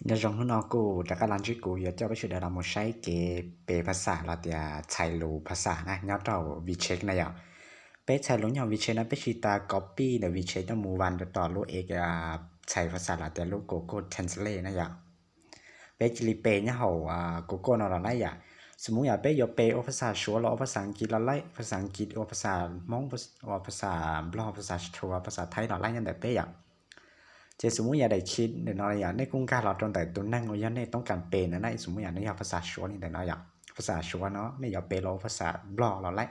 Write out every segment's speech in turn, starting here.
Nyob zoo, hnub no kuj rov qab los ntsib kuv yuav coj peb sawv daws los mus saib kev pe phas xam los tias txhais lus phas xam na nyob rau Vicheck na yom. Peb txhais lus nyob hauv Vicheck no peb tsis tas copy ntawm Vicheck coj mus vas rau tom lub app txhais phas xam los tias lub Google Translate na yom. Peb cia li pe nyob hauv Google no los lawm yom. Xws mus yog peb yuav pe ua phas xam Suav los ua phas xam Askiv los lawm, phas xam Askiv ua phas xam Hmoob, ua phas xam Nplog, phas xam Suav, phas xam Thaib los lawm nyob ntawm peb yom. Ces xws mus yog daim khij ntawm no yom, nej kuj nkag los rau ntawm tus neeg uas yog nej toob kas pe ntawd na. Xws mus yog nws yog phas xam Suav li ntawm no yom, phas xam Suav no nej yuav pe los ua phas xam Nplog los lawm.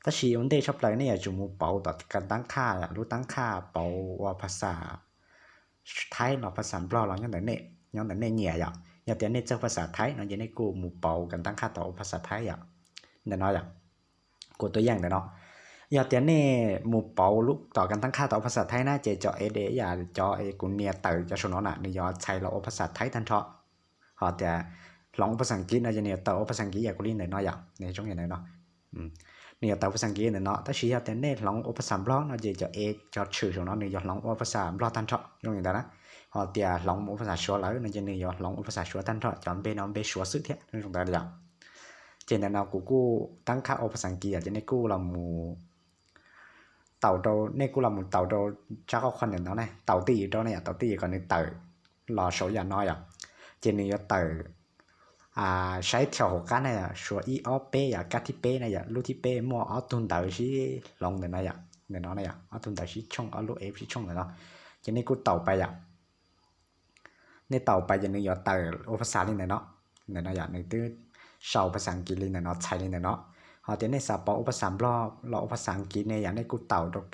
Tab sis ua ntej tshaj plaws nej yuav tsum mus pauv tom kas tab qhaj, lub tab qhaj pauv ua phas xam Thaib los phas xam Nplog los nyob ntawm nej, nyob ntawm nej nyiam yom. Yog tias nej txawj phas xam Thaib no ces nej kuj mus pauv kas tab qhaj tau ua phas xam Thaib yom. Ntawm no yom, kuv tua yeej ntawm no. Yog tias nej mus pauv lub tom kas tab qhaj tau ua phas xam Thaib na ces cov es de yam cov es kuv nias tawm cov saum no na nws yuav txhais los ua phas xam Thaib tag nrho. Ho tias hloov ua phas xam Askiv no ces nws yuav tawm ua phas xam Askiv yam kuv li ntawm no yom, nws zoo yam ntawm no. Nws yuav tawm phas xam Askiv ntawm no, tab sis yog tias nej hloov ua phas xam Nplog no ces cov es cov tshwm saum no nws yuav hloov ua phas xam Nplog tag nrho zoo li ntawd na. Ho tias hloov mus ua phas xam Suav lawm no ces nws yuav hloov ua phas xam Suav tag nrho, cov npe no npe Suav xwb thiab zoo ntawd yom. Ces ntawm no kuv kuj tab qhaj ua phas xam Askiv yom, ces nej kuj los mus taus rau, nej kuj los mus taus rau tsab qhov qhua ntawm no na, taus twj ywm rau na yom, taus twj ywm kom nws tawm los saum yam no yom. Ces nws yuav tawm saib thaj hauv qab na yom, Suav ib ob peb yom, kab thib peb na yom, lub thib peb muaj ob tug ntawv sib hloov ntawm no yom, ntawm no na yom, ob tug ntawv sib tshooj, ob lub app sib tshooj ntawm no. Ces nej kuj taus pais yom. Nej taus pais ces nws yuav tawm ua phas xam li ntawm no. Ntawm no yom, nws twb sau phas xam Askiv li ntawm no, txhais li ntawm no. Ho tias nej xav pauv ua phas xam Nplog los ua phas xam Askiv ne yom, nej kuj taus rau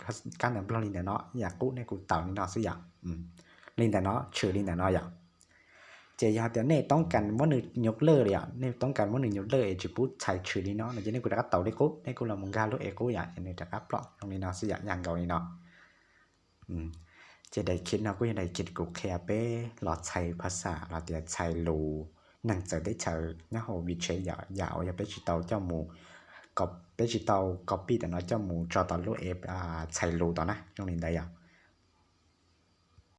kab ntawv Nplog li ntawm no, yam qub nej kuj taus li no xwb yom. Li ntawm no, tshwm li ntawm no yom. Ces yog tias nej toob kas muab nws nyuj lwj li yom, nej toob kas muab nws nyuj lwj es tsis pub txhais tshwm li no no ces nej kuj rov qab taus li qub, nej kuj los mus nkag lub es qub yom, ces nws rov qab ploj zoo li no xwb yom, yam nkaus li no. Ces daim khij no kuj yog daim khij kuv qhia peb los txhais phas xam los tias txhais lus neeg txawv teb chaws nyob hauv Vicheck yom, yam uas yog peb tsis tau coj mus, peb tsis tau copy tam no coj mus tso tom lub app txhais lus tom na, zoo li ntawd yom.